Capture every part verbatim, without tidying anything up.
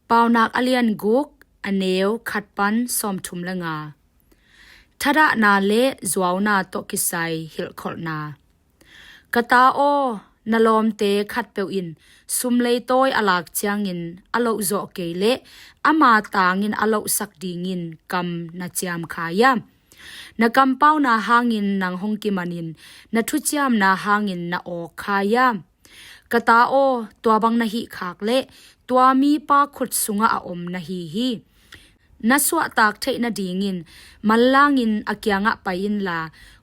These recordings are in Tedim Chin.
Paunak a lian guk, a neu khat pan sawmthum le nga. Thadahna le zuauna tawh kisai hilhkholhna. Ka ta aw, na lawmte khatpeuh in sum leitawi a lak ciangin a loh zawh kei leh ama tangin a lohsak dingin kam na ciam kha hiam? Na kampauna hangin nang hong kimanin na thuciamna hangin na awk kha hiam? Ka ta aw, tua bang na hih khak leh tua mipa khut sungah a om na hi hi. Na suahtak theih nadingin manlangin a kiangah pai inla,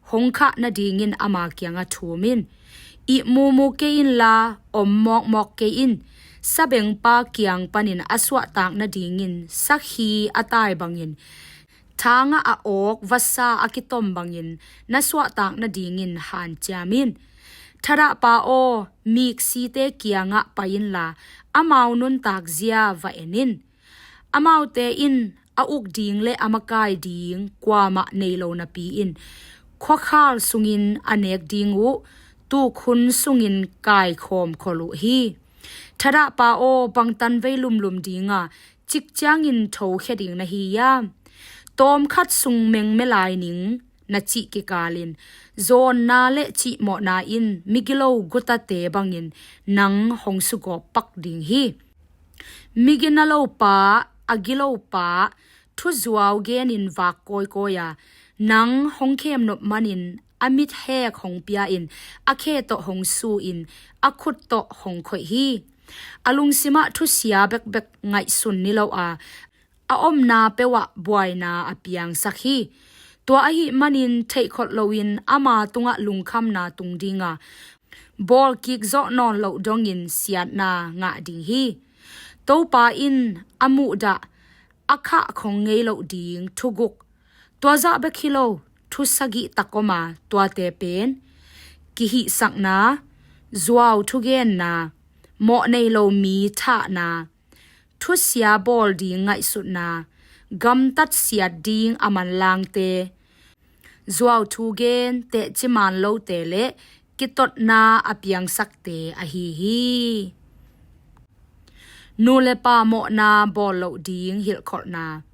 hong khah nadingin ama kiangah thum in. Ih mumu kei inla, om mawkmawk kei in. Sabengpa kiang panin a suahtak nadingin sakhi a tai bangin, thangah a awk vasa a kitom bangin na suahtak nadingin hanciam in. Thadahpa aw, miksite kiangah pai inla, amau nuntak zia va en in. Amaute in a uk ding le a makai ding kuamah nei lo napi-in, khuakhal sungin a nek ding uh tukhun sungin kaikhawm khol uh hi. Thadahpa aw, bangtan vei lumlum dinga cik ciangin thokhia ding na hi hiam? Tawmkhat sung mengmelai ning na cih kikalin, zawnna le cihmawhna in migilo gutate bangin nang hong sugawp pak ding hi. Migina lopa, a gilopa, thuzuau genin vak kawikawi a, nang hong khemnop manin a mit hek hong pia-in a khe tawh hong su-in a khut tawh hong khoih hi. A lungsimah thusia bekbek ngaihsun ni lo a, a omna peuhah buaina a piangsak hi. Tua ahih manin theihkholh loin ama tungah lungkhamna tung dinga, bawlkik zawh nawn loh dongin siatna ngah ding hi. Topa in a muhdah a khah khong ngei loh ding thuguk, tua zah bek hi lo, thu sagih tak om a, tuate pen kihihsakna, zuau thugenna, mawh nei lo mi thahna, thusia bawl ding ngaihsutna, gamtat siat ding a manlangte, zuau thugen, tehci maan lote le kitotna a piangsakte ahi hi. Nu le pa mawhna bawl loh ding hilhkholhna.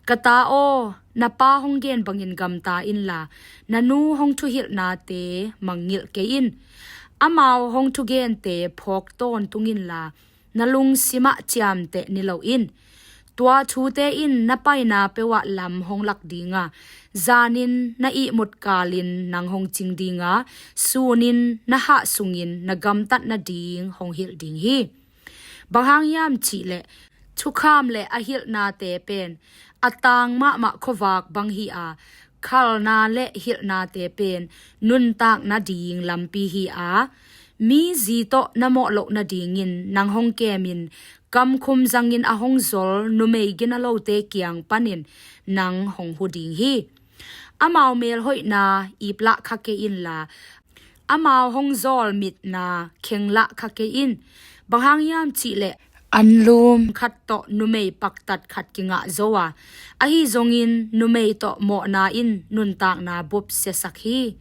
Ka ta aw, na pa hong gen bangin gamta inla, na nu hong thuhilhnate mangngilh kei in. Amau hong thugente phawk tawntung inla, na lungsimah ciamteh ni lo in. Tua thute in na paina peuhah lam hong lak dinga, zanin na ihmut kalin nang hong cing dinga, sunin na hah sungin na gamtat nading hong hilh ding hi. Bang hang hiam cihleh, thukham le a hilhnate pen a tang mahmah khuavak bang hi a, khalna le hilhnate pen nuntak nading lampi hi a, mi zi tawh na mawh loh nadingin nang hong kemin, kamkhum zangin a hong zol numei gina lote kiang panin nang hong hu ding hi. Amau melhoihna iplah kha kei inla, amau hong zawl mitna khenglah kha kei in. Bang hang hiam cihleh, anlum khat tawh numei paktat khat kingah zo a, ahi zongin numei tawh mawhna in nuntakna bup siasak hi.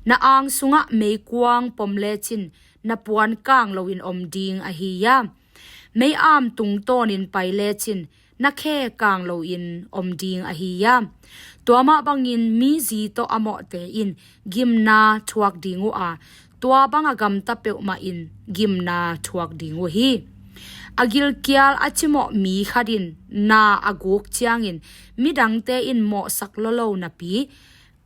Na ang sungah meikuang pom lecin na puan kang loin om ding ahi hiam? Mei-am tungtawnin pai lecin na khe kang loin om ding ahi hiam? Tua mah bangin mi zi tawh a mawhte in gimna thuak ding uh a, tua bang a gamta peuhmah in gimna thuak ding uh hi. A gilkial a cimawh mi khat in na a guk ciangin midangte in mawhsak lolo napi,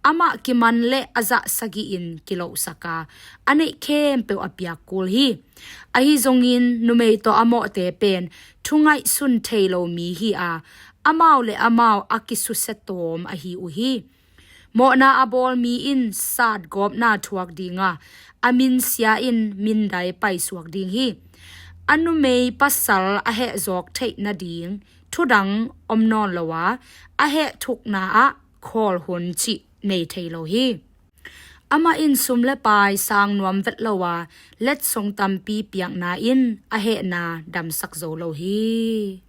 amah kiman le a zah sagihin kilohsak a, a neih khempeuh a piak kul hi. Ahi zongin numei tawh a mawhte pen thu ngaihsun thei lo mi hi a, amau le amau a kisusia tawm ahi uh hi. Mawhna a bawl mi in satgawpna thuak dinga, a min sia in mindai paisuak ding hi. A numei pasal a hehzawk theih nading thudang om nawn lo a, a heh thukna ah khawl hun cih nei thei lo hi. Amah in sum le pai sang nuam vet lo a, letsong tampi piakna in a hehna damsak zo lo hi.